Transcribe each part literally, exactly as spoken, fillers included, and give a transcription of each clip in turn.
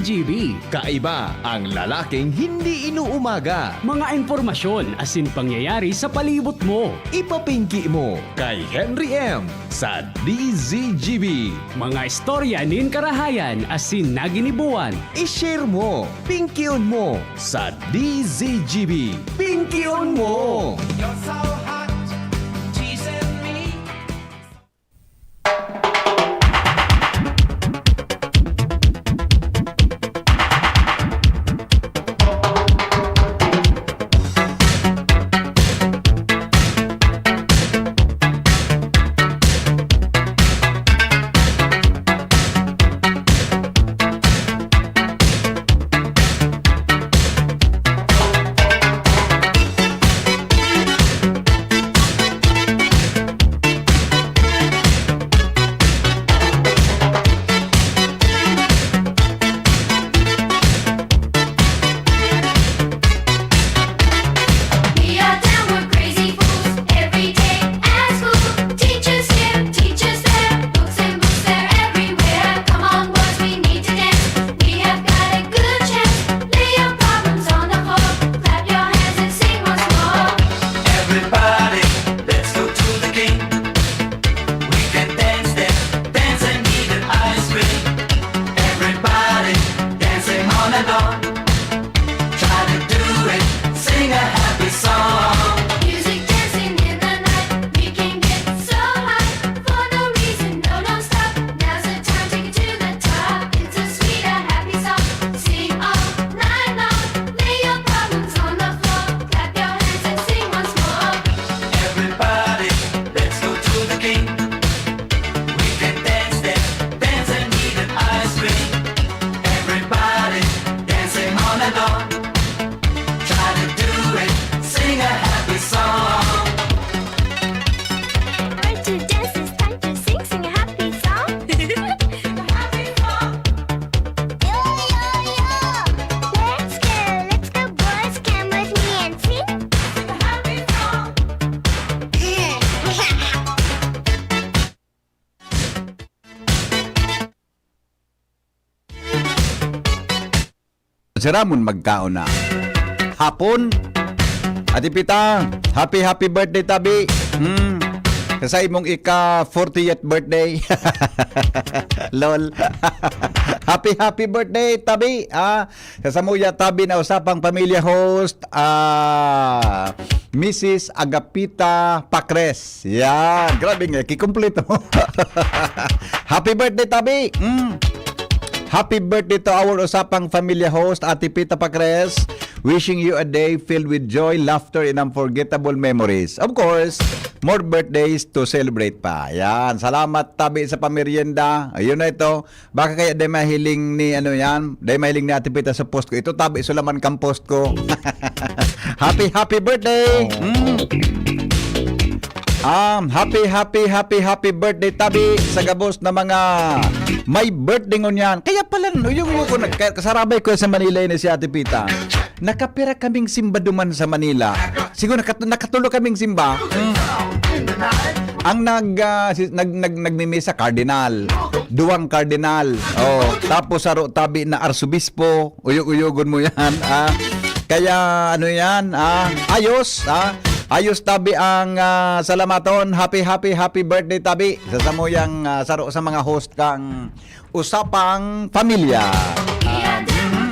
G B. Kaiba ang lalaking hindi inuumaga. Mga impormasyon asin pangyayari sa palibot mo. Ipapingki mo kay Henry M sa D Z G B. Mga istorya nin karahayan asin naginibuan. I-share mo, pingkion mo sa D Z G B. Pingkion mo! You're so hot, teasing me. We are downward crazy fools every day at school. Teachers here, teachers there, books and books, they're everywhere. Come on, boys, we need to dance. We have got a good chance. Lay your problems on the floor, clap your hands and sing once more. Everybody, let's go to the king. We can dance there, dance and eat an ice cream. Everybody, dancing on and on. Try to do it, sing a happy song. Music dancing in the night, we can get so high. For no reason, no, no stop. Now's the time to get to the top. It's a sweet, a happy song. Sing all night long. Lay your problems on the floor, clap your hands and sing once more. Everybody, let's go to the king. We can dance there, dance and eat an ice cream. Everybody, dancing on and on. Try to do it, sing a happy song. We're to dance, it's time to sing, sing a happy song. Happy song. Yo, yo, yo. Let's go, let's go, boys, come with me and sing. Sing a happy song. Si Ramon magkaon na. Hapon. Ate Pita, happy, happy birthday, tabi. Hmm. Sa imong ika fortieth birthday. Lol. Happy, happy birthday, tabi. Ah, sa samuya, tabi na usapang pamilya host, ah, Missus Agapita Pacres. Yan. Grabe nga, kikumpleto. Happy birthday, tabi. Mm. Happy birthday to our usapang pamilya host, Ate Pita Pacres. Wishing you a day filled with joy, laughter, and unforgettable memories. Of course, more birthdays to celebrate pa. Yan. Salamat, tabi, sa pamerienda. Ayun na ito. Baka kaya dai mahiling ni, ano yan, dai mahiling ni Ate Pita sa post ko. Ito, tabi, sulaman kang post ko. Happy, happy birthday! Mm. Um, happy, happy, happy, happy birthday, tabi, sa gabos na mga may birthday ngunyan. Kaya pala, uyong-uyong ko, nagka-, kasarabay ko sa Manila yun si Ate Pita. Nakapira kaming simba duman sa Manila. Siguro nakat-, nakatulo kaming simba. Mm. Ang nag, ah, si-, nag-, nag-, nagmimisa, kardinal. Duwang kardinal. Oh, tapos saro tabi na arsobispo. Uyog-uyogon mo yan, ah. Kaya, ano yan, ah, ayos, ah. Ayos tabi ang, ah, salamaton. Happy, happy, happy birthday, tabi. Sa samuyang, ah, saro sa mga host kang Usapang Pamilya. Ah, mhm.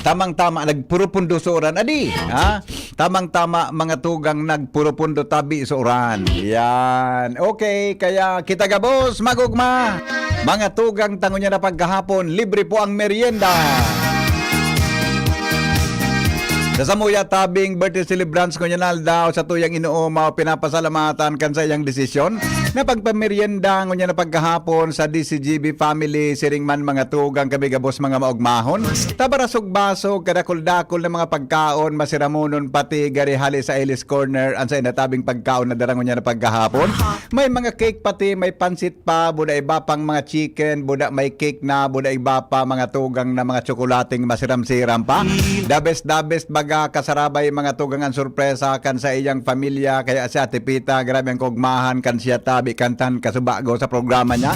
Tamang-tama, nagpurupundo sa uran. Adi, ha? Tamang-tama, mga tugang nagpurupundo tabi sa uran. Yan. Okay, kaya kita gabos, magugma. Mga tugang, tangon niya na pagkahapon, libre po ang merienda. Sa samuya tabing birthday celebrants ko niya na aldaw sa tuyang inuumaw, pinapasalamatan kan sa iyang desisyon na pagpamerienda ngunyan na pagkahapon sa D C G B family, siring man mga tugang kami gabos mga maugmahon. Tabarasog-basog, kadakol-dakol na mga pagkaon, masiramonon pati gari hali sa Elis Corner, ang sa inatabing pagkaon na dara ngunyan na pagkahapon. May mga cake pati, may pansit pa, buda iba pang mga chicken, buda may cake na, buda iba pa mga tugang na mga tsokolating masiram-siram pa. The best, the best baga kasarabay mga tugang ang sorpresa kan sa iyang pamilya, kaya si Ate Pita, grabe ang kaugmahan kan siya tabi kantan kasubago sa programa niya.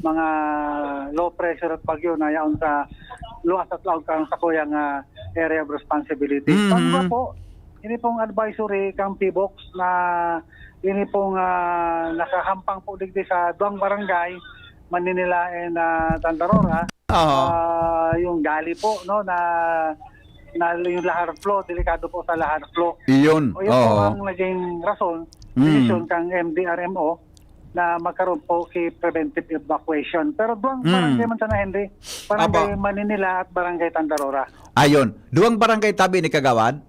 mga low pressure at bagyo na yaon sa luwas at laog kan sakuyang, ah, area of responsibility. Mhm. Tangwa po, ini pong advisory kang PHIVOLCS na ini pong, ah, nakahampang po digdi sa duwang barangay, Maninila and, ah, Tandarora. Oo. Ah, yung Gali po, no, na, na yung lahar flow, delikado po sa lahar flow. Iyon. O, yun po Oo. ang naging rason, Mm. desisyon kang M D R M O na magkaroon po ki preventive evacuation. Pero duwang Mm. barangay man sana, Henry, Barangay Aba. Maninila at Barangay Tandarora. Ayon. Duwang barangay tabi ni Kagawad?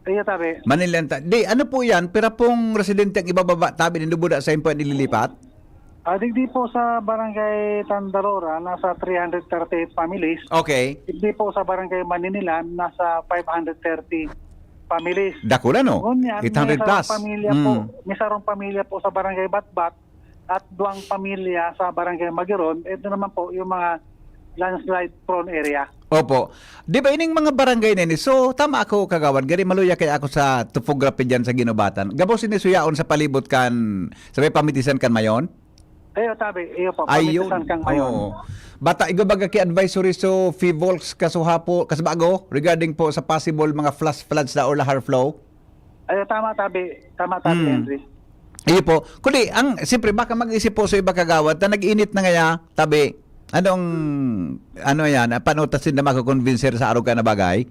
Iyo, tabi. Maninila ta-, di, ano po yan? Pira pong residente ang ibababa tabi ni Nubuda sa impo nililipat? Ah, digdi po sa Barangay Tandarora, nasa three hundred thirty-eight families. Okay. Digdi po sa Barangay Maninila, nasa five hundred thirty families. Dakula, no? Ngunyan, Eight hundred may sarong plus. pamilya po, Mm. may sarong pamilya po sa Barangay Batbat at duwang pamilya sa Barangay Magiron. Ito naman po yung mga landslide prone area. Opo. Di ba ining mga barangay na ini? So, tama ako, Kagawad. Gari maluya kaya ako sa topography dyan sa Ginobatan. Gabos ini suyaon sa palibot kan, sa may pamitisan kan Mayon? Ayo, tabi. Iyo po, Ayun. pamitisan kang Mayon. Oo. Bata, igwa baga ki advisory so, PHIVOLCS kasuhapo, kasbago, regarding po sa possible mga flash floods na or lahar flow? Ayo, tama, tabi. Tama, tabi, Hmm. Henry. Iyo po. Kundi, ang, siyempre, baka mag-isip po sa iba, Kagawad, na nag-init na ngaya, tabi. Anong, ano yan, paano ta sinda makukonvincer sa arog ka na bagay?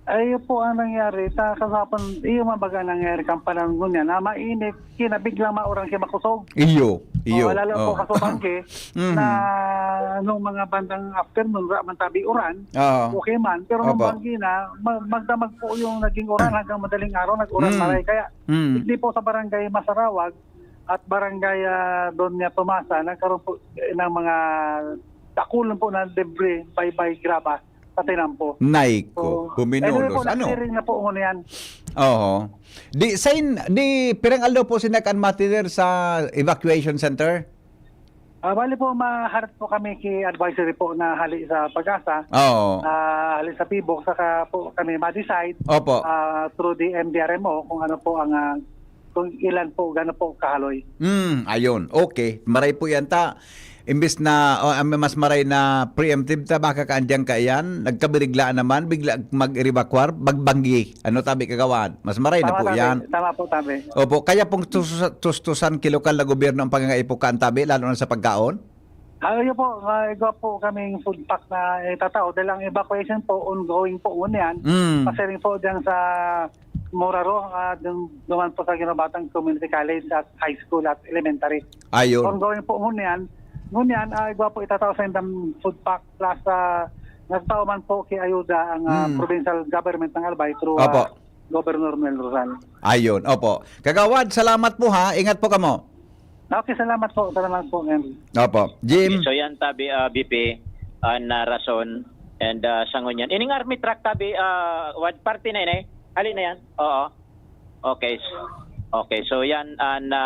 Ayo po ang nangyari. Ta, kasapon, iyo man baga nangyari kang panahon ngunyan, na mainit, kinabiglang mauran ki makusog. Iyo, iyo. Oh, lalo po Oh. kasubanggi Mhm. na nung mga bandang afternoon, wala man tabi uran, Oo. okay man. Pero nung Opo. banggi na, ma-, magdamag po yung naging uran hanggang madaling araw, nag-uran Mm. maray. Kaya, Mm. hindi po sa barangay Masarawag at barangay, ah, Doña Tomasa, nagkaroon po, eh, ng mga dakulan po na debris, baybay, graba, sa tinampo. Nay ko, So, huminulos. anyway po, Ano? nag-clearing na po ngunyan. Oo. Di, sa in-, di, pirang aldaw po sinda kan matider sa evacuation center? Ah, bali po, maharap po kami ki advisory po na hali sa PAGASA, Oo. ah, hali sa PHIVOLCS, saka po kami ma-decide, Opo. ah, through the M D R M O kung ano po ang, ah, kung ilan po, gaano po kahaloy. Hmm, ayun. Okay. Maray po yan ta. Imbis na, oh, ah, mas maray na preemptive ta, baka kaandiyan ka yan, nagkabiriglaan naman, bigla mag-evacuar, magbanggi. Ano tabi, Kagawad? Mas maray na Tama, po tabi. yan. Tama po, tabi. Opo, kaya pong tus-, tustusan ki lokal na gobyerno ang pangangaipo kan tabi, lalo na sa pagkaon? Ah, yun po, ah, igwa po kaming food pack na itatao dahil ang evacuation po, ongoing po ngunyan. Mm. Pasiring po dyan sa Muraro, ah, dun, duman po sa Ginobatan Community College at High School at Elementary. Ayun. Ongoing po ngunyan. Ngunyan, ah, igwa po itatao sa indang food pack plus, ah, nagtao man po ki ayuda ang, ah, Hmm. provincial government ng Albay through, Opo. ah, Governor Mel Rosal. Ayun, opo. Kagawad, salamat po ha. Ingat po kamo. Okay, salamat po. Salamat po, Henry. Opo. Jim? Okay, so yan, tabi, ah, B P, ah, na rason and, ah, sa ngunyan. Ining army truck, tabi, ah, what party na yun eh? Hali na yan? Oo. Okay. Okay, so yan, ah, na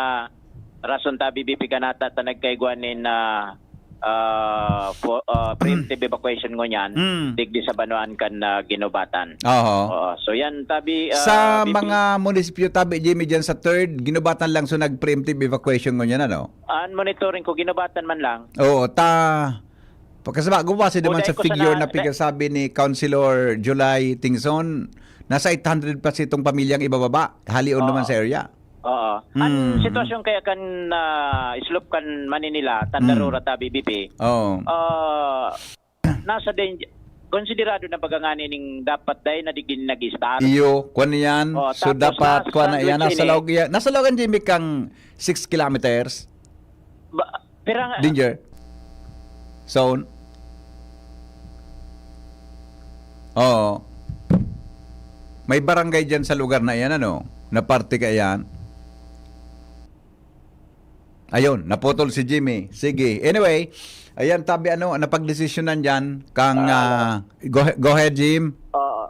rason, tabi, B P, kanata ta nagkaigwa nin, ah, ah, fo-, ah, preemptive evacuation ngunyan, Mm. digdi sa banwaan kan, ah, Ginobatan. Oho. Oo. So yan, tabi, ah, Sa B P. mga munisipyo, tabi, Jimmy, dyan sa third, Ginobatan lang so nag-preemptive evacuation ngunyan, ano? Ang monitoring ko, Ginobatan man lang. Oo, ta-, pagkasaba, gumabase O, naman dahil sa ko sa figure na, na na pigkasabi ni Councilor July Tingson, nasa eight hundred plus itong pamilyang ibababa, halion Oo. naman sa area. Oo. Ang Hmm. sitwasyon kaya kan, ah, slope kan Maninila, Tandarora, Hmm. tabi, B P, Oo. ah, nasa danger, konsiderado na baga ngani ning dapat dai na digdi nag-start. Iyo, kwan yan. Oh, So, tapos dapat, nas-, kwan na yan. nandun Nasa sini. laog yan. Nasa laog yan, Jimmy, kang six kilometers. Ba, pero nga, Danger zone. Oo. May barangay dyan sa lugar na yan, ano? Na parte ka yan. Ayun, naputol si Jimmy. Sige. Anyway, ayan, tabi, ano, napagdesisyonan dyan kang, Ah. ah, go, go ahead, Jim. Oo.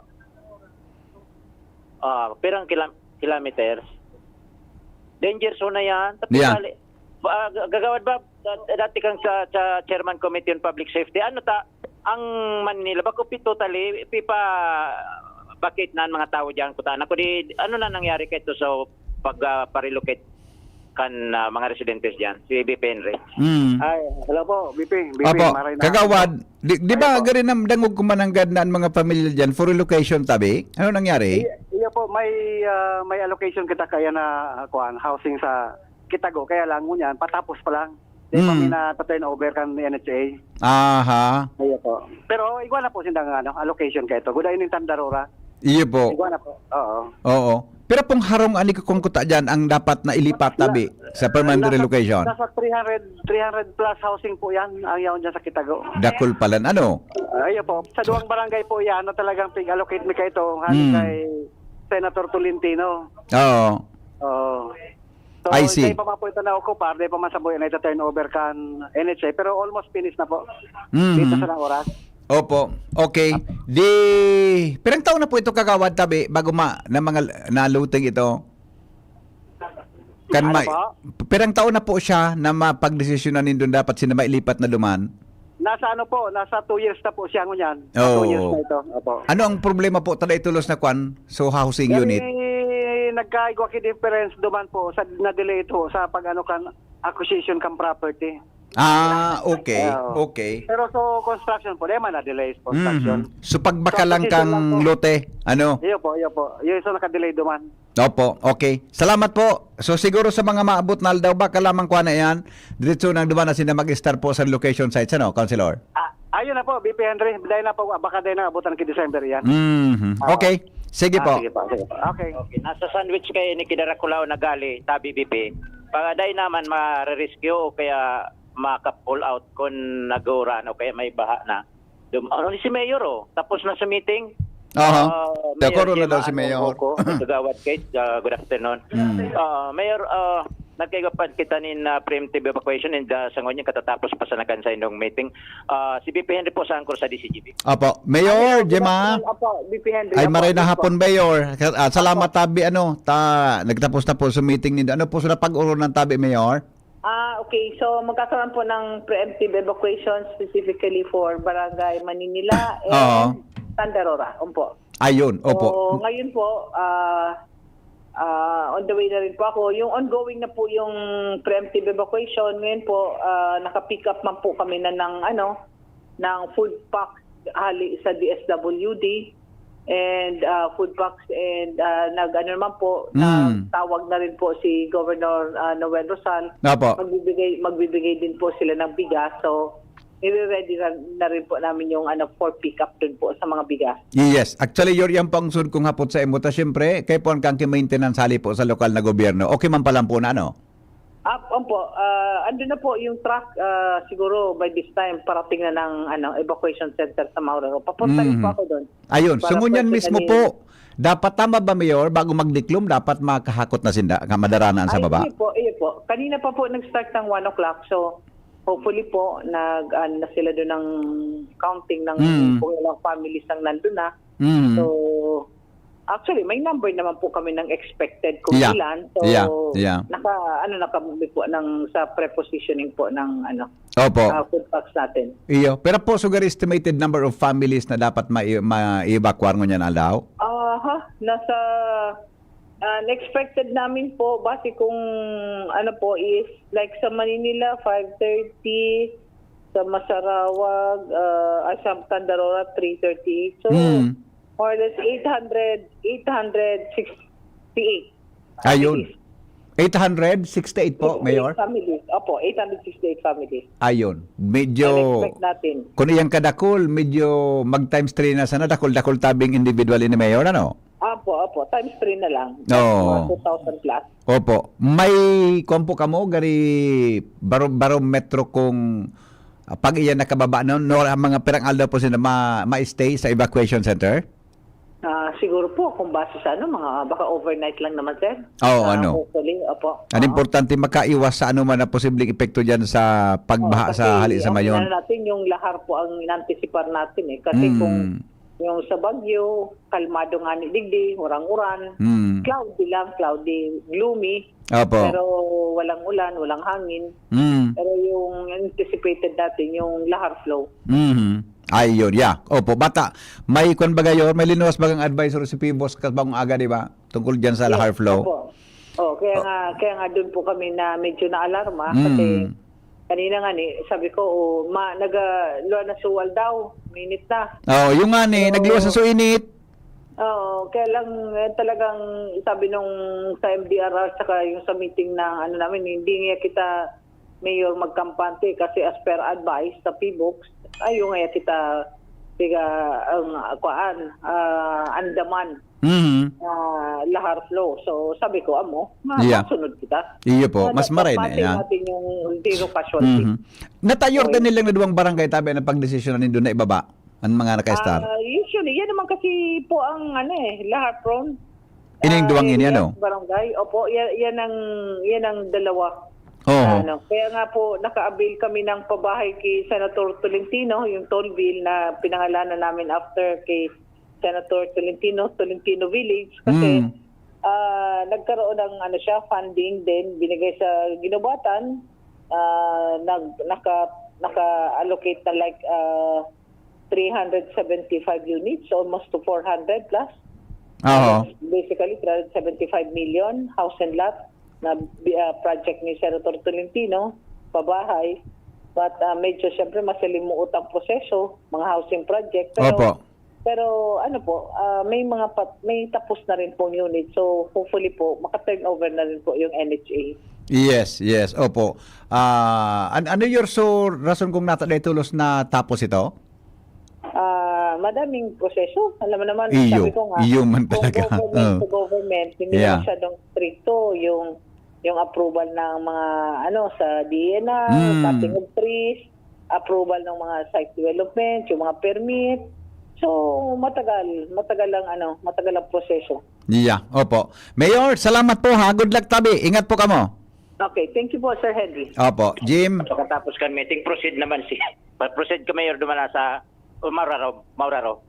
Ah, pirang kila-, kilometers? Danger zone na yan. Tapos Yeah. sali-, ba, gagawad ba, da-, dati kang sa, sa chairman committee on public safety, ano ta, ang Manila, bako pi totally, pipa-vacate na ang mga tao dyan, kuta na. Kundi, ano na nangyari kaito sa pag, ah, pa-relocate? kan, ah, mga residentes diyan, si V P Henry. Mm. Ay, hello po, V P. V P, Opo, maray na. Kagawad, di, di ba Opo. gari na dangog ko mananggad na ang mga pamilya diyan for relocation, tabi? Ano nangyari? Iya, iya po, may ah, may allocation kita kaya na ah, kuan, housing sa Kitago, kaya lang ngunyan patapos pa lang. Di pa Hmm. mina turn over kan N H A. Aha. Iya po. Pero igwa na po sindang ano, allocation kay ito. Guda ining Tandarora. Iyo po. Igwa na po. Oo. Oo. Pero pong harong ani ko kung kuta diyan ang dapat na ilipat, tabi, sa permanent Nasa- relocation. Nasa three hundred, three hundred plus housing po yan ang yaon dyan sa Kitago. Dakul palan, ano? Ah, iyo po. Sa duwang barangay po yan na talagang pig-allocate mi kaito hali Hmm. kay Senator Tolentino. Oo. Oo. So, I see. Hindi pa man po ito na-occupy, hindi pa man sa buhay na ito turnover kan N H A, pero almost finished na po. Mhm. Dito sa oras. Opo. Okay. Di, pirang taon na po ito, Kagawad, tabi, bago ma, na mga naluting ito? Kan Ano may, po? Pirang taon na po siya na mapagdesisyonan nindon dapat sina mailipat na duman? Nasa ano po, nasa two years na po siya ngunyan. Oo. Two years na ito. Opo. Ano ang problema po, taday tulos na kwan? So, housing Kaya unit? Nagkaigwa ki difference duman po sa na-delay ito sa pag-ano kan acquisition kan property. Ah, okay. Oo. Okay. Pero so construction po, di man na-delay sa construction. Mhm. So, pagbaka lang Acquisition lang kang po. lote, ano? Iyo po, iyo po. Iyo sa naka-delay duman. Opo, okay. Salamat po. So, siguro sa mga maabot na aldaw, baka lamang kuha na yan, diretso nang duman na sila mag-start po sa location sites, ano, Councilor? Ah, ayun na po, V P Henry. Dahil na po, baka dahil na abutan ki December yan. Mhm. Oo. Okay. Sige Ah, po. Sige po, sige po. Okay. Okay, nasa sandwich kayo ni Kidarakulao nagali, tabi V P. Pagaday naman ma-rescue o kaya maka-pull out kung nag-uuran o kaya may baha na. Dum- ano si Mayor, oh? Tapos na sa meeting? Aha. Ah, Takoro na Gemma, daw si ano, Mayor. Coco, Kagawad Kate, ah, good afternoon. Mm. Ah, Mayor, ah, nagkaigapan kita nin ah, preemptive evacuation and ah, sa ngunyan katatapos pa sa nakansa indong meeting. Ah, si V P Henry po sa angkor sa D C G B. Opo. Mayor, Good Gemma. afternoon, Opo, V P Henry. Ay, Opo, maray na yes po. hapon, Mayor. Ka- ah, salamat, tabi, ano, ta, nagtapos na po sa meeting nindo. Ano po sa pag-urunan, tabi, Mayor? Ah, okay. So, magkakaroon po ng preemptive evacuation specifically for Barangay Maninila Oo. and Tandarora. Opo. Ayun, So, opo. ngayon po, ah, ah, on the way na rin po ako. Yung ongoing na po yung preemptive evacuation, ngayon po, ah, naka-pick up man po kami na ng, ano, ng food pack hali sa D S W D and ah, food packs and ah, nag-ano naman po, Mm. tawag na rin po si Governor ah, Noel Rosal. Opo. Magbibigay magbibigay din po sila ng bigas. So, i-ready na, na rin po namin yung ano for pick up dun po sa mga bigas. Yes. Actually, yun yung pangsun kong hapot sa imo. Ta, siyempre, kay po ang kang maintenance hali po sa lokal na gobyerno. Okay man pala po na, ano? Ah, opo, ah, andun na po yung truck, ah, siguro by this time parating na ng ano evacuation center sa Maurero. Papunta rin Mhm. po ako doon. Ayun. So, Para ngunyan personally- mismo po, dapat tama ba, Mayor, bago magdiklom, dapat makahakot na sinda, ka madaranaan sa Ay, baba? Iyo po, iyo po. Kanina pa po nag-start ng one o'clock. So, hopefully po, nag, ano na sila doon ng counting ng Mm. kung ilang families ang nandun na. Mm. So, actually, may number naman po kami ng expected kung Yeah. ilan. So, Yeah. Yeah. naka, ano na kami po ng, sa prepositioning po ng ano, Opo. ah, food packs natin. Iyo. Pero po, sugar estimated number of families na dapat ma- ma-evacuar ngunyan aldaw? Aha, nasa ah, expected namin po, base kung ano po is, like sa Maninila, five thirty, sa Masarawag, ah, ay, sa Tandarora, three thirty-eight. So, Hmm. more or less eight hundred, eight hundred sixty-eight Ayun. families. eight hundred sixty-eight po, Mayor? Families. Opo, eight hundred sixty-eight families. Ayun. Medyo, Ang expect natin. kung iyang kadakol, medyo mag-times three na sana, dakol-dakol tabing individual ni Mayor, ano? Opo, opo. Times three na lang. Oo. Mga two thousand plus. Opo. May, kwan po kamo, gari, baro, barometro kung ah, pag iyan nakababa, no, no, ang mga pirang aldaw po sila ma, ma-stay sa evacuation center? Ah, siguro po, kung base sa ano, mga baka overnight lang naman, sir. Oo, Ah, ano? Hopefully, opo. Ang Oo. importante, makaiwas sa ano man na posibleng epekto dyan sa pagbaha Oo, sa kasi hali sa ang Mayon. Ano natin, yung lahar po ang inantisipar natin eh. Kasi Mm. kung yung sa Bagyo, kalmado nga ni digdi, walang uran, Mm. cloudy lang, cloudy, gloomy, Opo. pero walang ulan, walang hangin. Mm. Pero yung anticipated natin, yung lahar flow. Mhm. Ay, yun. Yeah. Opo, bata. May kwan ba gayon? May linuwas bagang advisory si Pibos kabang aga, di ba? Tungkol dyan sa lahar flow. Opo. Oh, kaya Oh. nga, kaya nga doon po kami na medyo naalarma Mm. kasi kanina nga ni, sabi ko, oh, ma, naga, luwa na suwal daw, minit na. Oh, yung nga ni, Oo. nagluwas na so init. Oo, kaya lang eh, talagang sabi nung sa M D R R saka yung sa meeting na ano namin, hindi nga kita mayor magkampante kasi as per advice sa P B O X, ayaw nga kita tiga ang kuan, ah, andaman Mhm. ah, lahar flow. So sabi ko, amo, ma- Yeah. masunod kita. Iyo po, Ah, mas maray na dapat yan. natin yung zero casualty. Mhm. Natayor So, din nilang na duwang barangay tabi na pagdesisyonan nindo na ibaba ang mga naka-star. Ah, usually, yan naman kasi po ang ano eh, lahar prone. Ining Ah, duwang ini, area, ano? Barangay. Opo, yan, yan ang yan ang dalawa. Oo. Ano, kaya nga po naka-avail kami ng pabahay kay Senator Tolentino, yung Tolville na pinangalanan namin after kay Senator Tolentino, Tolentino Village kasi Mm. ah, nagkaroon ng ano siya, funding din binigay sa Ginubatan. Ah, nag naka naka-allocate na like ah, three hundred seventy-five units, almost to four hundred plus. Oo. Basically, three hundred seventy-five million house and lot na bi- ah, project ni Senator Tolentino, pabahay. But ah, medyo siyempre masalimuot ang proseso, mga housing project. Pero, Opo. pero ano po, ah, may mga pat, may tapos na rin pong unit. So hopefully po, maka-turnover na rin po yung N H A. Yes, yes. Opo. Ah, an- ano your so rason kung nata dahil tulos na tapos ito? Ah, madaming proseso. Alam mo naman, Iyo, sabi ko nga, iyo man kung talaga. government Oh. to government, hindi Yeah. masyadong stricto yung yung approval ng mga ano sa D E N R, Mm. cutting of trees, approval ng mga site development, yung mga permit. So, matagal, matagal ang ano, matagal ang proseso. Yeah, opo. Mayor, salamat po ha. Good luck tabi. Ingat po kamo. Okay, thank you po, Sir Henry. Opo. Jim. Pagkatapos kan meeting, proceed naman si, proceed ka, Mayor, duman na sa, oh, Mauraro, Mauraro.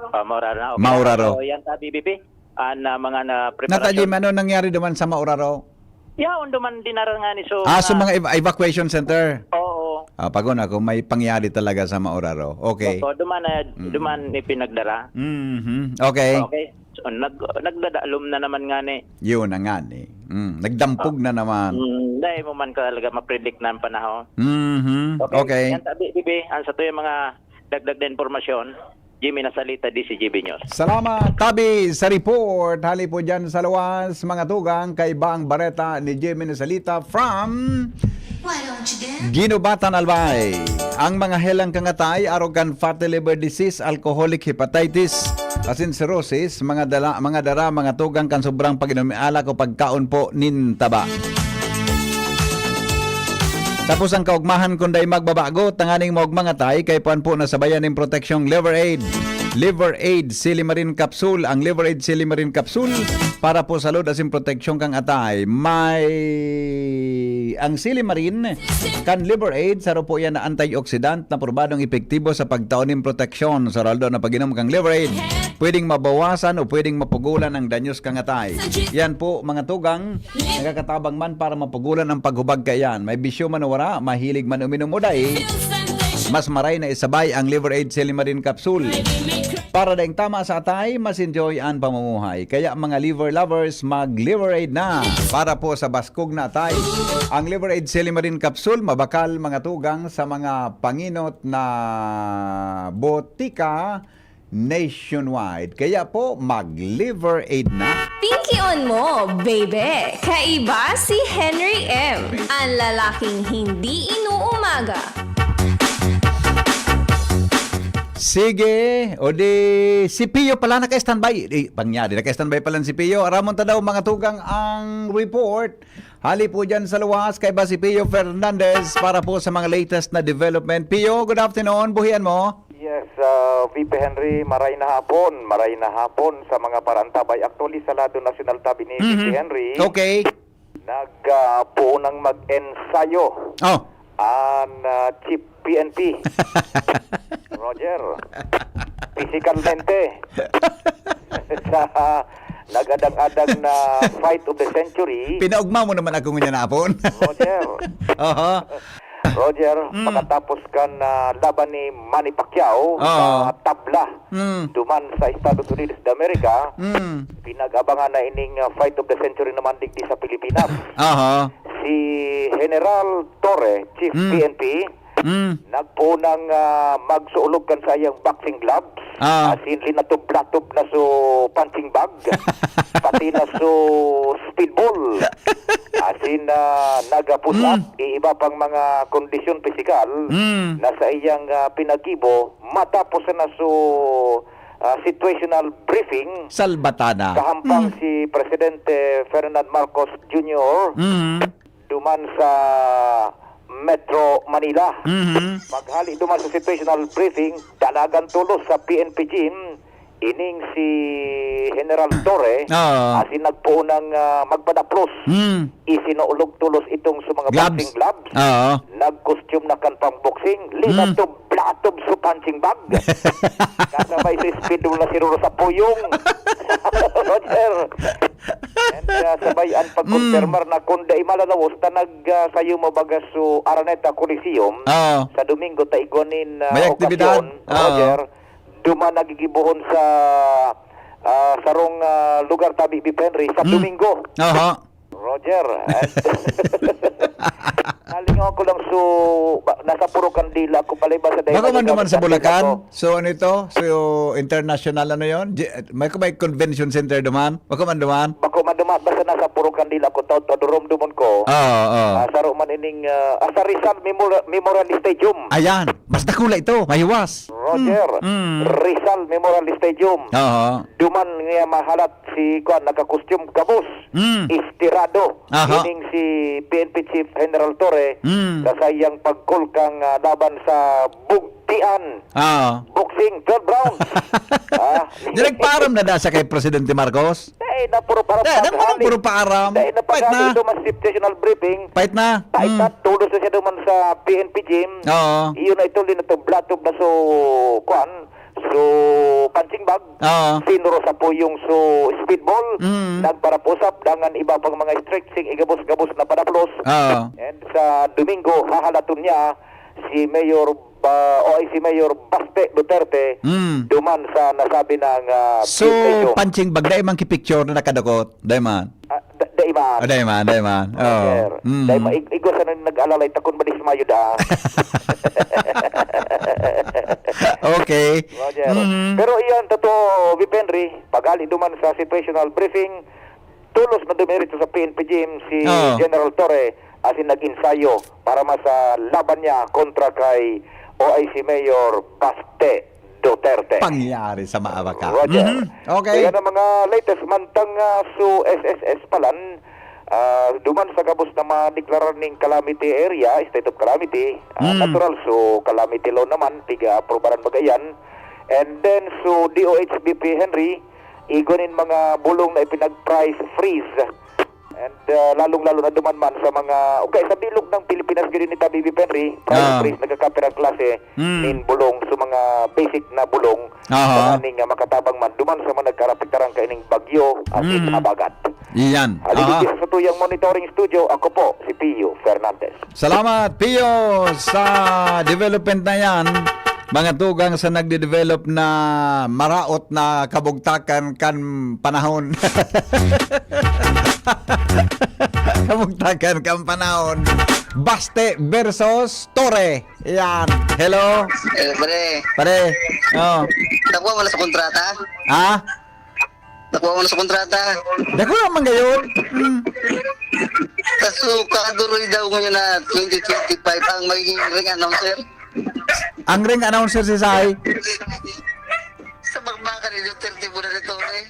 Oh, Mauraro na. Okay. Mauraro. So, yan ta, B B P. An ah, mga na Nata, Jim, preparasyon. Ano nangyari duman sa Mauraro? Yaon duman dinaran nga ni so. Ah, sa ah, mga ev- evacuation center. Oo. Ah, pag una, kung may pangyari talaga sa Mauraro. Okay. So, duman na, Mm. duman ni pinagdara. Mhm. Okay. Okay. So, nag, nagdadalom na naman nga ni. Yun na nga ni. Mm, nagdampog na naman. Mm, dahil mo man talaga ma-predict na ang panahon. Mhm. Okay. Yan tabi, B B, ang sa tuyo mga dagdag na impormasyon, Jimmy Nasalita, D C G B News. Salamat, Tabi, sa report. Hali po dyan sa luwas, mga tugang, kaiba ang bareta ni Jimmy Nasalita from Why don't you dance? Ginubatan, Albay. Ang mga helang kangatay, arog kan fatty liver disease, alcoholic hepatitis, asin cirrhosis, mga dala, mga dara, mga tugang kan sobrang pag-inom ni alak o pagkaon po nin taba. Tapos ang kaugmahan kun dai magbabago, tanganing maugma ngata, kay puan po na sabayan nin proteksyong Liver Aid. Liver Aid Silimarin Capsule. Ang Liver Aid Silimarin Capsule para po sa load asin proteksyon kang atay. May ang Silimarin kan Liver Aid, saro po yan na antioxidant na probadong epektibo sa pagtao nin proteksyon. Sa raldo na pag-inom kang Liver Aid, pwedeng mabawasan o pwedeng mapugulan ang danyos kang atay. Yan po, mga tugang, nakakatabang man para mapugulan ang paghubag kaiyan. May bisyo man o wara, mahilig man uminom o dai, mas maray na isabay ang Liver Aid Silimarin Capsule. Para daing tama sa atay, mas enjoy ang pamumuhay. Kaya mga liver lovers, mag Liver Aid na para po sa baskog na atay. Ang Liver Aid Silimarin Capsule, mabakal mga tugang sa mga panginot na botika nationwide. Kaya po, mag Liver Aid na. Pinkion mo, baby! Kaiba si Henry M, ang lalaking hindi inuumaga. Sige, o di si Pio pala naka-standby. Eh, pangyari, naka-standby pala si Pio. Aramon ta daw mga tugang ang report. Hali po dyan sa luwas, kaiba si Pio Fernandez para po sa mga latest na development. Pio, good afternoon. Buhian mo. Yes, uh, V P Henry, maray na hapon. Maray na hapon sa mga paraantabay. Actually, sa lado nasyonal tabi ni V P Mhm. Henry, Okay. nagpuon ng mag-ensayo Oh, ang uh, Chief P N P. Roger, physicalmente, sa nagadang-adang na fight of the century. Pinaugma mo naman ako ngunyan na hapon. Roger, Oho. Roger, Mm. pagkatapos kan, ah, laban ni Manny Pacquiao Oo. sa tabla Mm. duman sa Estados Unidos de America, Mm. pinag-abangan na ining, ah, fight of the century naman digdi sa Pilipinas. Aha. Si General Torre, Chief Mm. P N P, Mm. nagpoon nang, ah, magsuolog kan saiyang boxing gloves. Ah. Asin linatob-latob na so punching bag. Pati na so speedball. Asin, ah, naga-push up, Mm. iiba pang mga kondisyon pisikal Mm. na sa iyang, ah, pinaggibo matapos na so, ah, situational briefing. Salbatana. Kahampang Mm. si Presidente Ferdinand Marcos Junior Mm. duman sa Metro Manila. Mhm. Paghali duman sa situational briefing, dalagan tolos sa P N P gym, ining si General Torre, Oo. asin nagpoon nang, ah, magpadaplos. Hmm. Isinuolog tolos itong sa mga Gloves. boxing gloves. Oo. Nag-costume na kan pang-boxing. Hmm. Linatob-latob sa punching bag. Kasabay sa speedball na siruro sa puyong. Roger. And, ah, sabay an pagkonfirmar Mm. na kung dai malalawos ta nag, ah, sayo mabaga so Araneta Coliseum Oo. sa Domingo ta igwa nin, ah, May aktibidad? okasyon, Oo. Roger, duman nagigibohon sa, ah, sarong, ah, lugar tabi, Bipenri, sa Mm. Domingo. Aha. Roger, and nalingaw ko lang, so, ba, nasa puro kandila ko, palibasa dahil Baka man nagamit duman sa ang dila Bulacan? ko. So, ano ito? So, international ano yon? J-, may, may convention center duman? Bako man duman? Bako man duman, basta nasa purong kandila ko, taod-taod rumdumon ko. Oo, oo. Ah, saro man ining, ah, ah, sa Rizal Memorial, Memorial Stadium. Ayan, mas dakula ito, mahiwas. Roger, Mm, mm. Rizal Memorial Stadium. Oo. Duman nga mahalat si, kuwan, naka-costume gabos. Mm. Istirado. Aha. Ining si P N P Chief General Torre Mm. sa saiyang pagkulkang, ah, laban sa Bugtian. Ah. Boxing, twelve rounds. Ah. Di nagpaaram na da sa kay Presidente Marcos? Eh, na puro paaram Eh, nagpaaram, paghali. puro paaram. Eh, na Fight paghali na. ito, mas situational briefing. Fight na. Fight Mm. na, tulos na siya duman sa P N P gym. Oo. Iyon na ito, linatob-latob na so, kwan, so, punching bag. Oo. Sinuro sa puyong so, speedball. Mm. Nagparapusap, dangan iba pang mga stretching, igabos-gabos na padaplos. Oo. And sa Domingo, hahalaton niya si Mayor ba, o ay si Mayor Baste Duterte Mm. duman sa nasabi ng, ah, So, P N P. punching bag, dai man ki picture na nakadakot? Dai man? Ah, da-, dai man. Ah, dai man, dai man. Oo. Roger. Mm. Dai ma-, ig-, igwa sa nang nag-alalay, takon madismayo da. Okay. Roger. Mm. Pero iyan, totoo, Bipenri, paghali duman sa situational briefing, tulos na dumiretso sa P N P gym si Oo. General Torre asin nag-ensayo para sa laban niya kontra kay O I C Mayor Baste Duterte. Pangyari sa maawa ka. Roger. Mhm. Okay. Kaya na mga latest mantang, ah, su S S S palan, ah, duman sa gabos na madeklarar ning calamity area, state of calamity, ah, Mm. natural, so calamity law naman, piga-aprobaran baga iyan. And then, so D O H B P Henry, igwa nin mga bulong na ipinag-price freeze. And, ah, lalong-lalo na duman man sa mga, o kaya sa bilog ng Pilipinas, gini ni Tabi Bipenri, price Ah. freeze, nagkakapirang klase Mm. nin bulong sa mga basic na bulong Aha. sa aning, ah, makatabang man duman sa mga nagkarapitaran kaining bagyo at Mm. habagat. Iyan. Haligi Aha. sa tuyang monitoring studio, ako po si Pio Fernandez. Salamat, Pio, sa development na yan. Mga tugang sa nagde-develop na maraot na kabugtakan kan panahon. Kabugtakan kan panahon. Baste versus Torre. Yan. Hello? Eh, pare. Pare. Oh. Nakuha mo na sa kontrata? Ha? Nakuha mo na sa kontrata? Dako naman ngayon. Hmm. Kaso, kaduroy daw ngayon na twenty twenty-five ang magiging ring announcer. Ang ring announcer si Sai. Sa bakbakan ni Duterte muna nito, eh.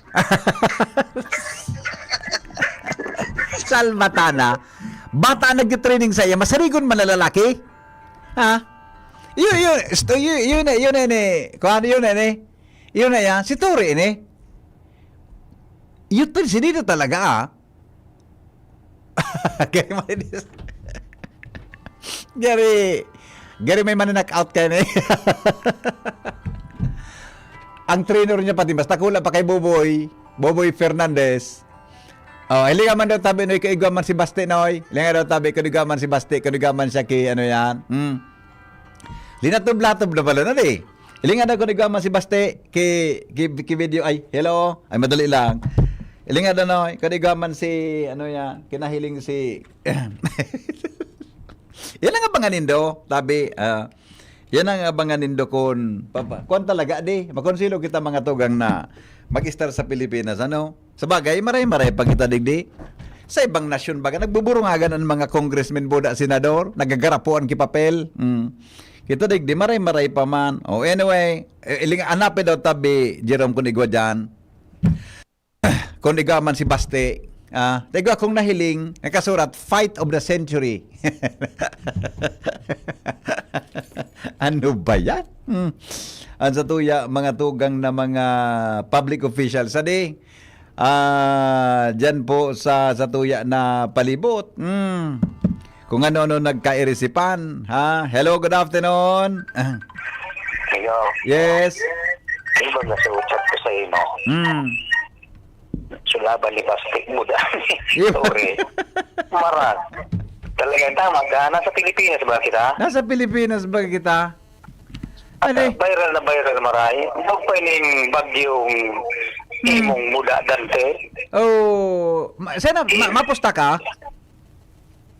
Salvatana. Bata nagtitraining sa iya, masarigon man na lalaki. Ha? Yun, yun, sto-, yun, yun, yun, yun, yun, kuwan, yun, yun, yun, yun, yan, si Tori, ini. Yun, sinido talaga, ah. Gary Marides. Gary, Gary, may mananaknout ka na eh. Ang trainer niya pati, mas dakula pa kay Boboy, Boboy Fernandez. Oh, hilinga man daw tabi, Noy, kung igwa man si Baste, Noy. Hilinga daw tabi, kung igwa man si Baste, kung igwa man siya ki, ano yan? Hmm. Linatob-latob na pala na, di. Hilinga daw kung igwa man si Baste, ki, ki, ki video, ay, hello. Ay, madali lang. Hilinga daw, Noy, kung igwa man si, ano yan, kinahiling si, yan ang abangan nindo, tabi, ah, yan ang abangan nindo kun, pa, pa, kuwan talaga, di. Makonsilo kita mga tugang na mag-estar sa Pilipinas, ano? Sabagay, maray-maray pa kita digdi. Sa ibang nasyon baga, nagbuburungagan ang mga congressmen, buda, senador, nagagarapuan ki papel. Mm. Kita digdi, maray-maray pa man. O anyway, eh, iling, hanapin daw tabi, Jerome, kung igwa dyan. Kung igwa man si Baste, ah, ta igwa kong nahiling, nakasurat, "Fight of the Century." Ano ba yan? Hmm. Ang sa tuya, mga tugang na mga public officials, adi, ah, dyan po sa, sa tuya na palibot. Hmm. Kung ano-ano nagkairisipan, ha? Hello, good afternoon. Hello. Yes. Di ba nasuchat ko sa imo? Hmm. Sulaban ni Bastik mo dami. Yun. Sorry. Marag. Talagang tama ka. Nasa Pilipinas ba kita? Nasa Pilipinas ba kita? Ano eh? Viral na viral, maray. Huwag pa ining bagyong imong muda, Dante. Oh, ma- sana ma- mapusta ka?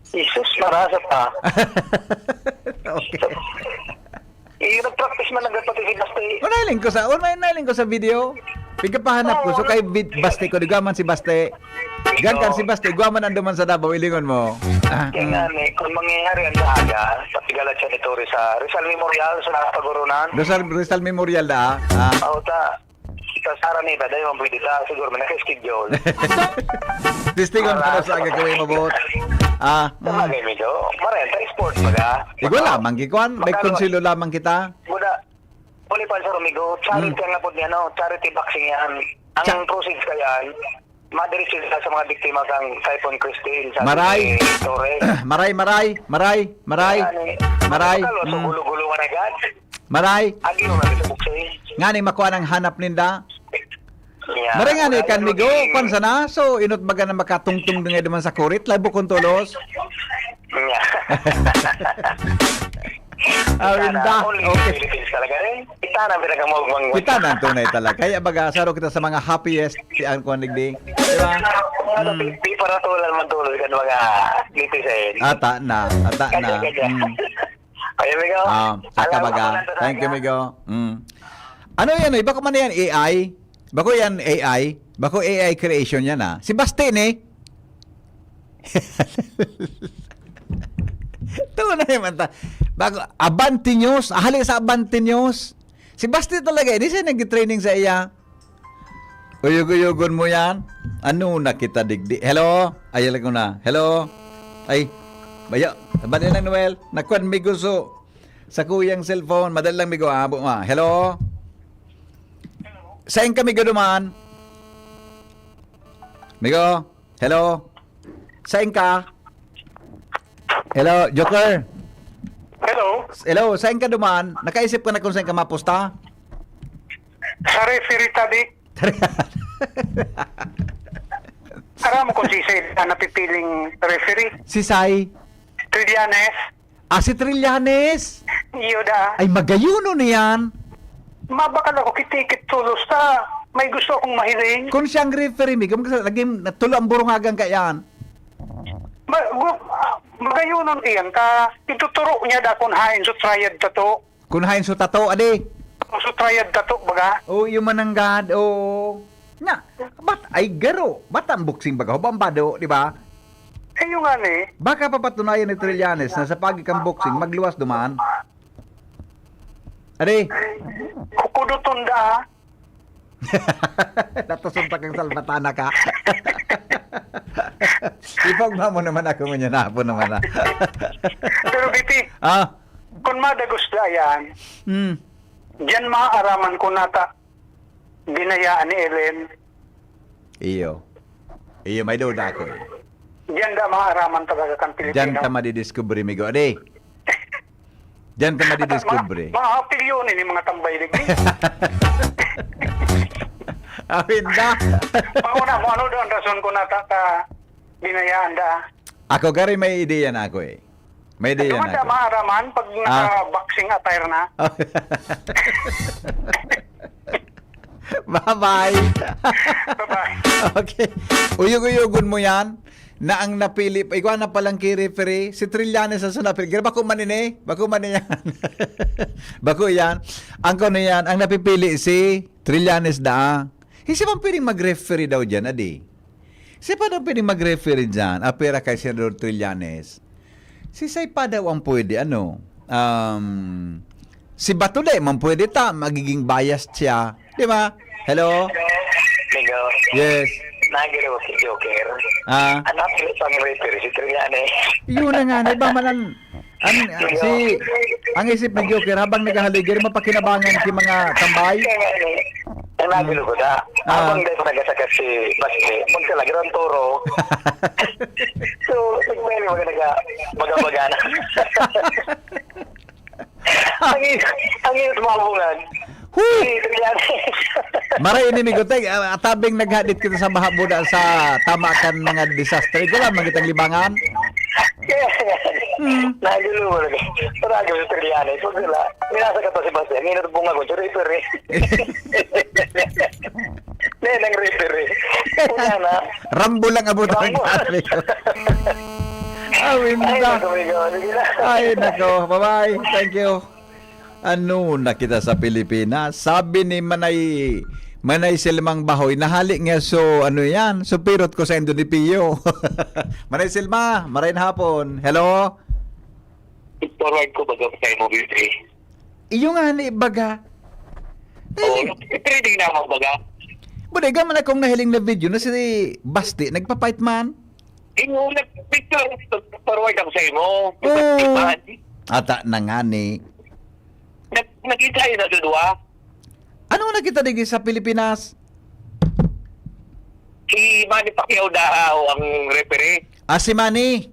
Jesus, marasa pa. Okay. Eh, nag-practice man lang pati si Dante. Unailing ko sa, unailing ko sa video. Pigkapahanap ko, so kay Bit- Baste ko, di man si Baste. Gan kan si Baste, igwa man ando man sa Davao, ilingon mo. Ah, Kaya mm. nga, eh, kung mangyayari ang aga, sa Pigalatsa ni Torres sa Rizal Memorial, sa Pagurunan, Rizal, Rizal Memorial da. Ah. Auta, sa Saranita, dahil mo pwede ta, siguro may naka-schedule. Testingon ko sa aga kami mabot. Ah, Sa bagay, medyo, marenta, sports baga. Igwa lamang, gikuan, may Magkano- konsilo lamang kita. Buda, Only pa sa Romigo, charity Mm. ang apod niya, no? Charity boxing yan. Ang Cha- proceeds ka yan, madiretso sila sa mga biktima kang Typhoon Christine, sa Maray. Torres. Maray, maray, maray, maray. Yan, eh. Maray. Kalo, so Mm. gulo-gulo ka na agad. Maray. Agi mo na sa boxing. Ngani makuha ng hanap ninda. Yeah. Maray nga ni Wala kan yung migo, magiging- kwan sana. So, inot baga na makatungtong din nga naman sa kurit, labo kong tulos. Yeah. Ah, Sana, Linda. only Okay. Philippines talaga, eh. Kita na pinagkamawagwang. Kita na ang tunay talaga. Kaya baga, saro kita sa mga happiest si ang kwan digdi. Di ba? Di para tulad man tulad kan mga netizen. Ata na, ata na. Kanya, kanya. Mm. Ay, amigo. Ah, saka Alam baga. mo, alam ko Thank you, talaga. amigo. Mm. Ano yan, eh? Bako man yan, A I? Bako yan, A I? Bako A I creation yan, ah. Si Baste, ni? Ito na naman ta. Bago, Abante News. Ahali sa Abante News. Si Baste talaga, hindi siya nag-training sa iya. Uyog-uyogon mo yan. Ano na kita digdi? Hello? Ay, alam ko na. Hello? Ay, baya. Sabi nila, Noel, nakuan mi gusto sa kuyang cellphone. Madali lang, migo. Abo ma. Hello? Saan ka, migo, duman? Migo? Hello? Saan ka? Hello, Joker? Hello? Hello, saan ka duman? Nakaisip ka na kung saan ka mapusta? Sa referee tabi. Aram mo kung si Sir na napipiling referee? Si Sai. Trillanes? Ah, si Trillanes? Iyo da. Ay, magayuno niyan. Mabakal ako kitikit tulos ta. May gusto akong mahiling. Kung siyang referee, mi, kung lagi natulo ang burungagan ka yan. Ma, gu, ah, magayunon iyan ta. Ituturo niya da kung hain sa triad tato. Kung hain sa tato, adi. Kung sa triad tato, baga? Oh, yung mananggad, oh. Na, bat ay garo. Bat ang boxing baga, hubang bado, di ba? Ayun nga ni. Baka papatunayan ni Trillanes na sa pagi kang boxing, magluwas duman. Adi. Kukuduton da. Natasuntak ang salbatana ka. Ipagma mo naman ako ngunyan hapon naman, ah. Pero Bipi, Ah, kung madagos da yan, hmm. diyan maaaraman ko nata binayaan ni Ellen. Iyo. Iyo, may duda ako eh. Diyan da maaaraman talaga kan Diyan Pilipino. ka madidiscovery, migo. Adi, diyan ka madidiscovery. Mga, mga pilyon ini mga tambay digdi. Amin na. Mauna mo, ano daw ang rason ko nata ka binayaan da? Ako gari may ideya na ako eh. May ideya Duman na da ako. maaraman pag naka-boxing attire na. Bye-bye. Bye-bye. Okay. Uyog-uyogon mo yan na ang napili, ikaw na palang kay referee, si Trillanes ang sunapil. Kaya bako man ini, bako man yan. Bako yan. Ang kuno yan, ang napipili si Trillanes da. Hindi man pwedeng mag-referee daw dyan, adi. Siya pa daw pwedeng mag-referee dyan, apera kay Senador Trillanes. Si Say pa daw ang pwede, ano, um, si Bato di man pwede ta, magiging biased siya. Di ba? Hello? Hello. Yes. Nagilo si Joker. Ah, Anak ko pang referee si Trillanes. Yun na nga, na iba man ang, ang, si, ang isip ni Joker habang naghahaligir, mapakinabangan si mga tambay. Kaya nga, eh, ang nagilo ko na. Ah. Habang dahil nagasaka si Baste, magkalagiran toro. So, nagmali mga naga, baga-baga na. Ang init, ang init mga bungan. Huh! Si Trillanes. Maray ini, Migo Teng, ah, tabing naghadit kita sa baha buda sa tama kan mga desastre. Ikaw lang, magitang libangan. Kaya nga, nagilo ko na. Parang si Trillanes. Pag sila, minasa ka pa si Baste. Ang init bunga ko, si referee. Hindi, nang referee. Wala na. Rambo lang abot ang Rambo. gamit. Awin Ay, na. nagkamigaw. Sige na. Ay, nako. Bye-bye. Thank you. Ano na kita sa Pilipinas? Sabi ni Manay, Manay Silmang Bahoy, nahali nga so, ano yan? So, pirot ko sa Indonesia. Manay Silma, maray na hapon. Hello? Forward ko baga sa imo, B P. Iyo nga ni baga. Oo, trading na ako baga. Bodega man akong nahiling na video na si Basti, nagpa-fight man. Inyo, nag-picture, forward ako sa imo. Oo. Diba? Ata na nga ni. Nag nagkita yun na dudwa. Ano nakita digdi sa Pilipinas? Si Manny Pacquiao daw ang referee. Ah, si Manny.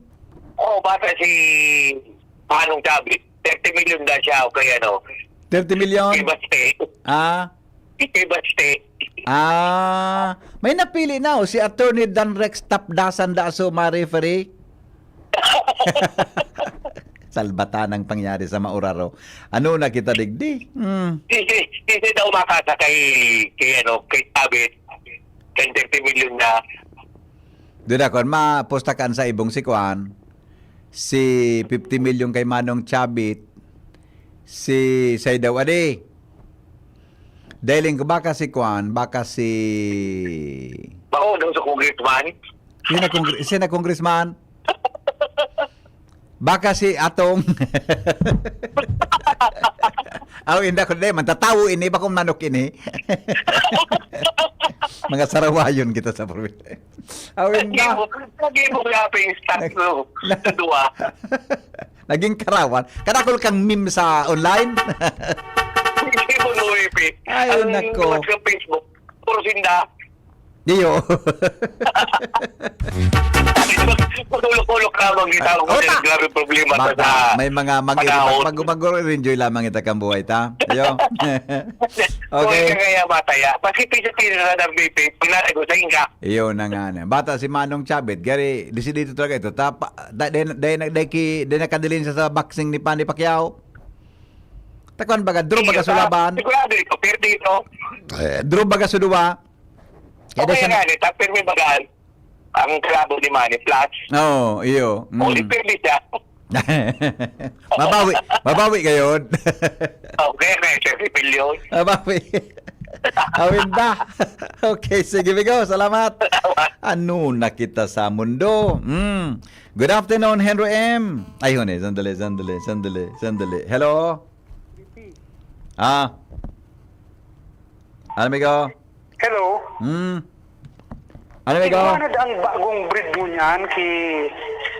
Oo, bata si Manong David. thirty million na siya o kaya ano. thirty million. Kay Baste. Ah, Kay Baste. ah, may napili na oh, si Attorney Dan Rex Tapdasan da so ma-referee. Salbatan ang pangyari sa Mauraro. Ano na kita digdi? Hmm. Hindi, hindi daw makasa kay, kay ano, kay David. Kay thirty million na. Doon ako, mapustakan sa ibong si Kwan, si fifty million kay Manong Chavit, si Saidaw Adi. Dailing ko baka si Kwan, baka si... Bako daw sa congressman. Sina, kongre, sina congressman? Baka si Atong. Aw, hindi ako, di, magtatawo ini, bakong manok ini. Mga sarawayon kita sa probinsya. Aw, hindi. Lagi mo, lagi mo nga pa yung stock, no? Sa duwa. Naging karawan. Kadakol kang meme sa online. Hindi mo nuwipi. Ay, Ang nako. Sa Facebook, puro sinda. Diyo. Pagulok-ulok lamang kita ako Oh, kasi ta- grabe problema sa Baka may mga mag panahon. mag mag-enjoy lamang ita kang buhay ta. Yo. Okay. Okay. Kaya mataya. Maski piso-piso na ng B P, pinatay ko sa inga. Iyo na nga na. Bata si Manong Chavit, gari disidido talaga ito. Ta pa- da- dahil dahil dahil ki dahil nakadilin siya sa boxing ni Manny Pacquiao. Takwan baga, draw baga sulaban. Sigurado ito, pero dito, Eh, draw baga suluwa. Kaya okay siya nga, nito, pero may bagaan. Ang kalaban ni Manny, plus. Oo, iyo. Mm. O, di pwede siya. Mabawi, mabawi kayo. Okay, may thirty billion. Mabawi. Awin ba? Okay, sige, Migo. Salamat. Ano na kita sa mundo? Mm. Good afternoon, Henry M. Ay, huni. Sandali, sandali, sandali, sandali. Hello? Ah. Ano, Migo? Hello? Hmm. Ano, Migo? Ikaw na ang bagong breed mo niyan, ki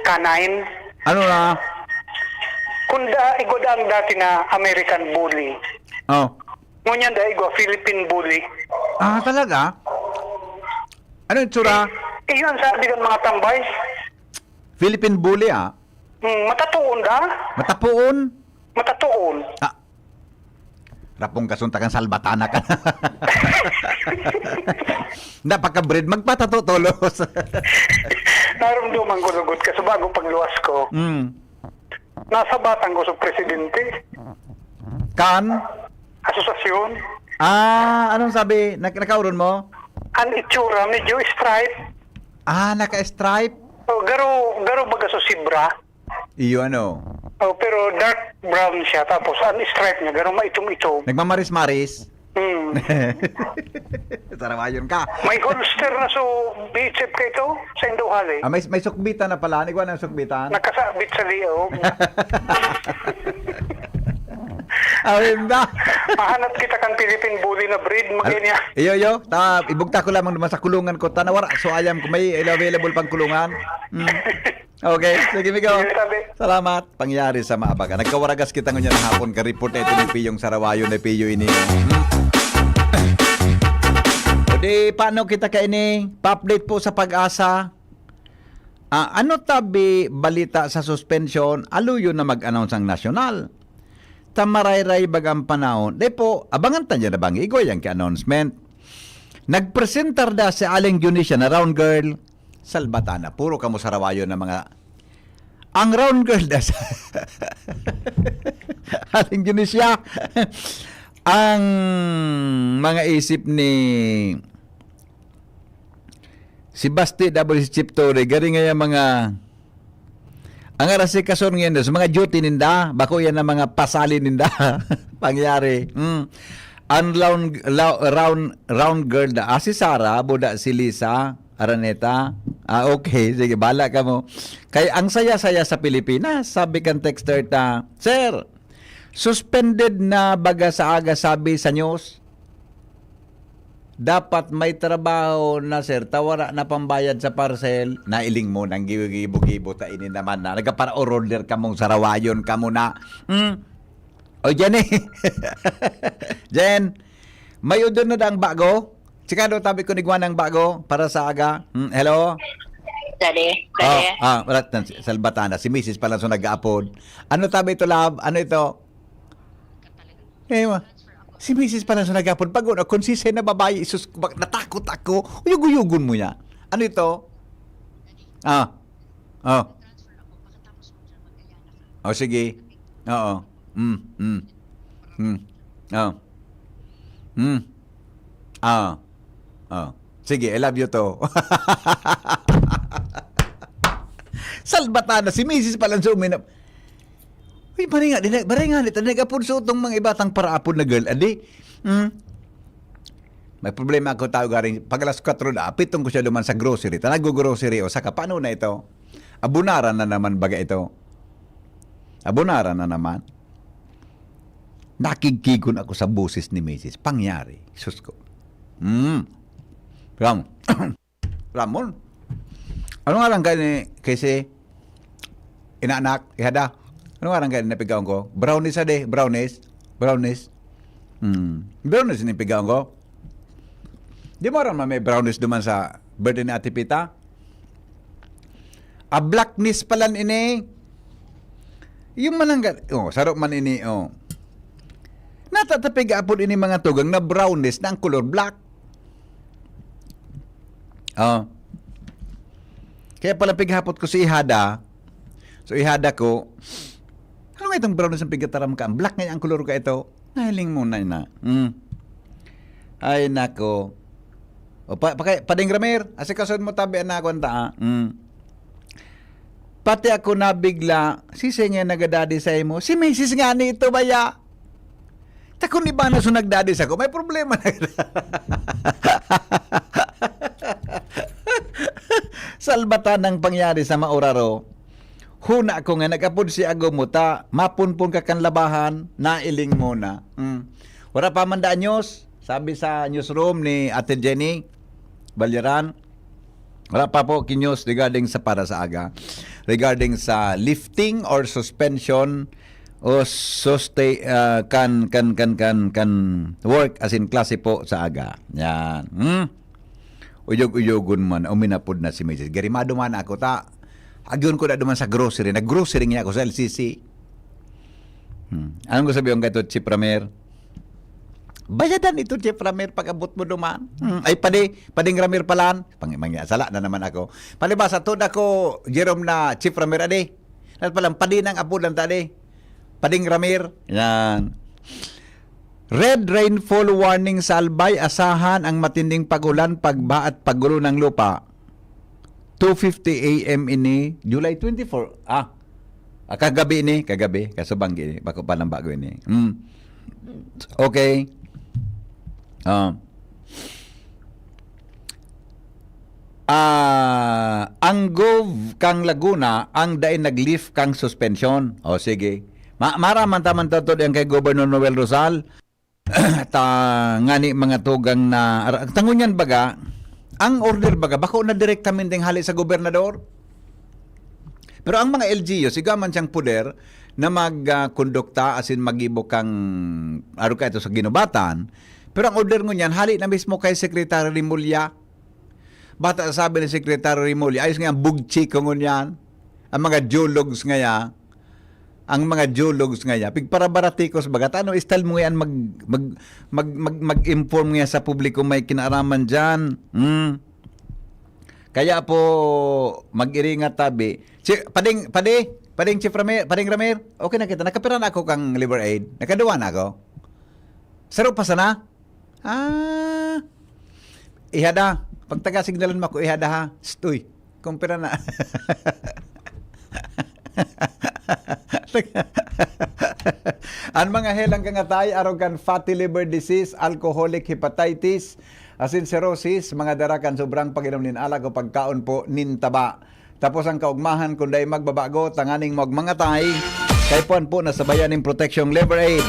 Canine? Ano na? Kung da, igwa da ang dati na American Bully. Oh. Ngunyan da, igwa Philippine Bully. Ah, talaga? Ano yung tsura? Iyon sabi ng mga tambay. Philippine Bully, ah. Hmm, matatuon da? Matapuon? Matatuon. Ah. Rapong kasuntakan, salbatana ka na. Napaka-breed, magpatato tolos. Narumduman ko lugod ka sa bago pagluwas ko. Mm. Nasabatan ko sa presidente. Kan? Asosasyon. Ah, anong sabi? Nak- nakauron mo? Ang itsura, medyo stripe. Ah, naka-stripe? O, garo, garo baga sa zebra. Iyo ano. O, pero dark brown siya. Tapos, ang stripe niya, garo maitom-itom. Nagmamaris-maris. Hmm. Sarawayon ka. May holster na so, B H F ka ito? Sa Indohali. Ah, may, may sukbitan na pala. Igwa ng sukbitan. Nakasabit sa liog. Awin na. Mahanap kita kan Philippine Bully na breed, Al- magyan niya. iyo, iyo. Ta, ibugta ko lamang naman sa kulungan ko. Tanawara. So, ayam ko. May available pang kulungan. Mm. Okay. Sige, Migo. Sige, sabi. Salamat. Pangyari sa maabaga. Nagkawaragas kita ngunyan ng hapon. Ka-report na ito ni Piyong Sarawayon, ni Piyo ini. Hmm. O di, paano kita kaini? Pa-update po sa pag-asa. Ah, ano tabi balita sa suspension? Aluyon na mag-announce ang nasyonal. Tamarayray bagang panahon. Di po, abangan ta dyan na bang igway ang ki-announcement. Nagpresentar da si Aling Dionisia na round girl. Salbatana. Puro kamo Sarawayon na mga... Ang round girl da sa... Aling Dionisia. Ang mga isip ni... Si Basti, double si Chip Torre, gari nga yung mga... Ang arasikason ngayon, sa mga duty ninda, bako yan ang mga pasali ninda. Pangyari. Mm. Ang round, round, round girl da. Ah, si Sarah, buda si Lisa Araneta. Ah, okay. Sige, bala ka mo. Kay ang saya-saya sa Pilipinas, sabi kan texter ta, "Sir, suspended na baga sa aga sabi sa news." Dapat may trabaho na, sir, ta wara na pambayad sa parcel, nailing mo nang gibo-gibo ta ini naman na nagkapara-order kamong Sarawayon kamo na. Hmm? O, Jenny. Jen, may udon na dang bago? Chikado tabi ko nigwa ng bago para sa aga. Hmm, hello? Dali, Ah, dali. ah, wala tan- salbatana. Si Misis pala so nag-aapod. Ano tabi ito, love? Ano ito? Eh, ma- si Misis pala so nag-aapod. Pag una, kung sisay na babae, isus, bak- natakot ako. Uyug-uyugon mo niya. Ano ito? Ah. Oh. Oh, sige. Oo. Mm, mm. Mm. Oh. Mm. Ah. Oh. Sige, I love you to. Salbatana, si Misis pala so uminap. Uy, baringa, di na, baringa, di na nag-apod sa utong mga ibatang paraapod na girl, adi. Hmm? May problema ako tao garing pag alas kwatro na, apitong ko siya duman sa grocery. Ta nag-grocery o saka, paano na ito? Abunaran na naman baga ito. Abunaran na naman. Nakigkigon ako sa boses ni Misis. Pangyari. Sus ko. Hmm. Ram. Ramon. Ano nga lang kay ni, kay si inaanak, ihada? Ano nga lang kay napigaon ko? Brownies ade, brownies. Brownies. Hmm. Brownies ni pigaon ko. Di mo aram na may brownies duman sa birthday ni Ate Pita? A blackness palan ini. Yung mananggal, oh, saro man ini, oh. Natatapig apod ini mga tugang na brownies na ang color black. Oh. Kaya pala pighapot ko si ihada. So ihada ko, ano nga itong brownies ang pigataram ka? Ang black nga ang color ka ito. Nahiling mo na ina. Mm. Ay nako. O pa, pa, Pading Ramir, asikason mo tabi na ako ang taa. Mm. Pati ako nabigla, sisay nga nagadadi sa imo? Si misis nga ni ito baya. Ta kun iba na so nagdadi sa ko, may problema na kita. Salbatan ang pangyari sa mauraro. Huna ko nga nag-apod si Ago mo ta, mapunpon ka kan labahan, nailing mo na. Mm. Wala pa man da anyos, sabi sa newsroom ni Ate Jenny Balyaran. Wala pa po kinyos regarding sa para sa aga. Regarding sa lifting or suspension o sustain, ah, kan, kan, kan, kan, kan work as in klase po sa aga. Yan. Hmm? Uyog-uyogon man, uminapod na si misis. Garimado man ako ta. Agyon ko na duman sa grocery. Nag-grocery niya ako sa L C C. Hmm. Anong gusto sabihin ka ito, Chief Ramer? Bayadan ito, Chief Ramir, pag-abot mo duman. Hmm, ay, padi, pading Ramir palan. Pang, mangya, sala na naman ako. Palibasa, to na ko, Jerome na Chief Ramir, adi. At palang, padi nang apodan ta, adi. Pading Ramir. Yan. Red rainfall warning sa Albay, asahan ang matinding pag-ulan, pagbaha at paggulo ng lupa. Two fifty A M ini, July twenty-four. Ah, ah, kagabi ni, kagabi, kasubang ini, bako pa lang bago ini. Mm. Okay. Ah. Ah, ang Gov kang Laguna ang dai nag-lift kang suspension. O sige. Ma maraman taman to, to diyan kay Governor Noel Rosal. Ta ngani mga tugang na ara- tangon yan baga, ang order baga, bako na direktamente hali sa gobernador. Pero ang mga L G Us, igwa man siyang poder na magkondukta, asin magibo kang, aro ka ito sa ginubatan. Pero ang order ngunyan, hali na mismo kay Secretary Remulla. Bata sabi ni Secretary Remulla, ayos nga ang bugchi ko ngunyan. Ang mga geologs ngaya, ang mga geologs ngaya, pigparabaratikos baga, ano style mo yan mag, mag, mag, mag, mag-inform nga sa publiko may kinaaraman dyan? Hmm. Kaya po, mag-iringat tabi. Si, pading, padi, pading Chief Ramir, pading Ramir, okay na kita. Nakapira na ako kang Liver Aid. Nakaduwa na ako. Saro pa sana? Ah. Ihada. Pagtaga signalan mo ako, ihada ha. Stoy. Kumpira na. Ang mga helang kangatay, arog kan fatty liver disease, alcoholic hepatitis, asin cirrhosis, mga dara kan sobrang pag-inom nin alak o pagkaon po nin taba. Tapos ang kaugmahan, kung dai magbabago, tanganing magmangatay, kaipuhan po na sabayan nin proteksyong Liver Aid.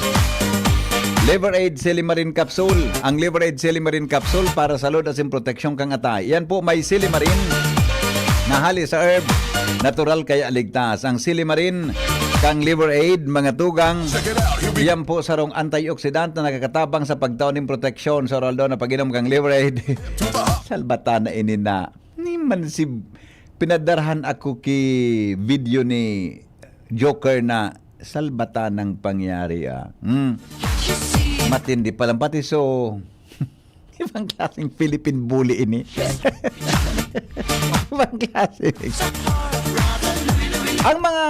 Liver Aid Silimarin Capsule. Ang Liver Aid Silimarin Capsule para sa load asin proteksyon kang atay. Yan po, may silimarin na hali sa herb. Natural kaya ligtas. Ang silimarin kang Liver Aid, mga tugang, yan po sarong antioxidant na nakakatabang sa pagtao nin proteksyon sa oral daw na pag-inom kang Liver Aid. Salbatan na ini na. Ni man si, pinadarhan ako ki video ni Joker na salbatan ng pangyari, ah. Hmm. Matindi pa lang. Pati so, ibang klaseng Philippine bully ini. Ibang klase. Ang mga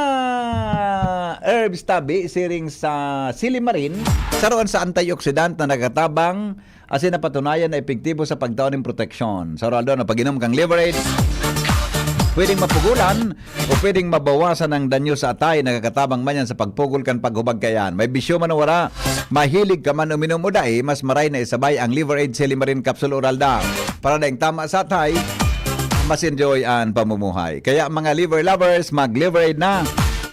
herbs tabi, siring sa silimarin, saroon sa antioxidant na nagkatabang asin napatunayan na epektibo sa pagtao nin proteksyon. Sa oral daw na pag-inom kang Liver Aid, pwedeng mapugulan o pwedeng mabawasan ang danyo sa atay. Nakakatabang man yan sa pagpugol kan paghubag kayan. May bisyo man o wara, mahilig ka man uminom o dai, mas maray na isabay ang Liver Aid Silimarin Capsule Oral Da. Para daing tama sa atay, mas enjoy ang pamumuhay. Kaya mga liver lovers, mag-Liver Aid na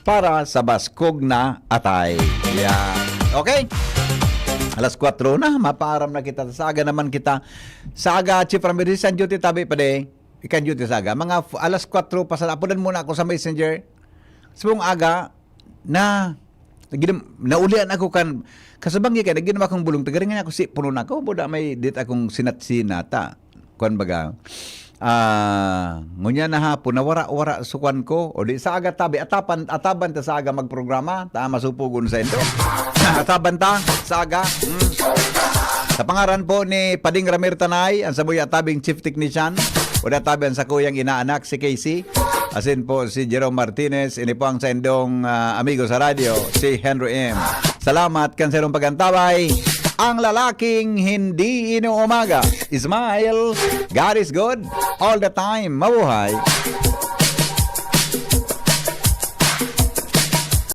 para sa baskog na atay. Yeah. Okay? Alas kwatro na, mapaaram na kita. Sa aga naman kita. Sa aga, Chief Ramirez, ang duty tabi pa de. Ikan duty sa aga. Mga f- alas kwatro pa sa, apunan muna ako sa messenger. Sa buong aga, na, ginam- naulian ako kan, kasabang kay, naginam akong bulong, tagaringan ako, si puno na ako, buda may dit akong sinat-sinata. Kuan baga, ah, ngunya na hapon, nawara-wara sukan ko, o di sa aga tabi, atapan, ataban ta sa aga magprograma, ta masupugon sa indo. Ataban ta sa aga. Mm. Sa pangaran po ni Pading Ramir Tanay, ang samuya tabing chief technician, o da tabi ang sakuyang inaanak, si Casey, asin po si Jerome Martinez, ini po ang saindong ah, amigo sa radyo, si Henry M. Salamat kan saindong pag-antabay. Ang lalaking hindi inuumaga. Smile. God is good. All the time. Mabuhay.